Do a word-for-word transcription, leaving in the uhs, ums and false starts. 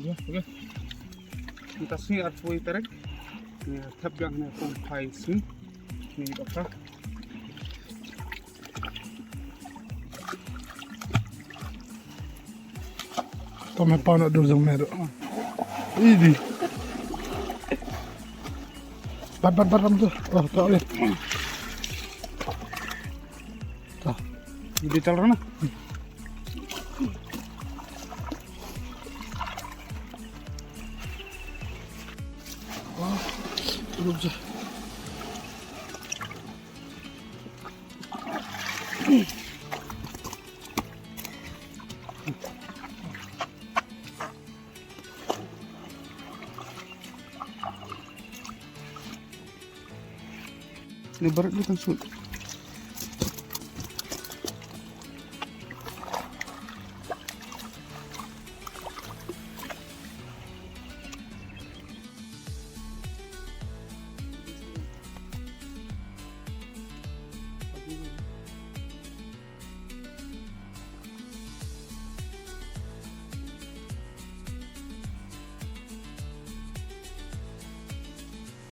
Okay. Mynta sngi arphew tarik. Ngi thep biang ne pung phai sngi. Ngi dohkha. Tome pa na dur jong me do. Idi. Bat bat bat ram tu. Oh, tak boleh. Tah. Ini tal rana. Oh, belum sah. Ni barat ni kan sut.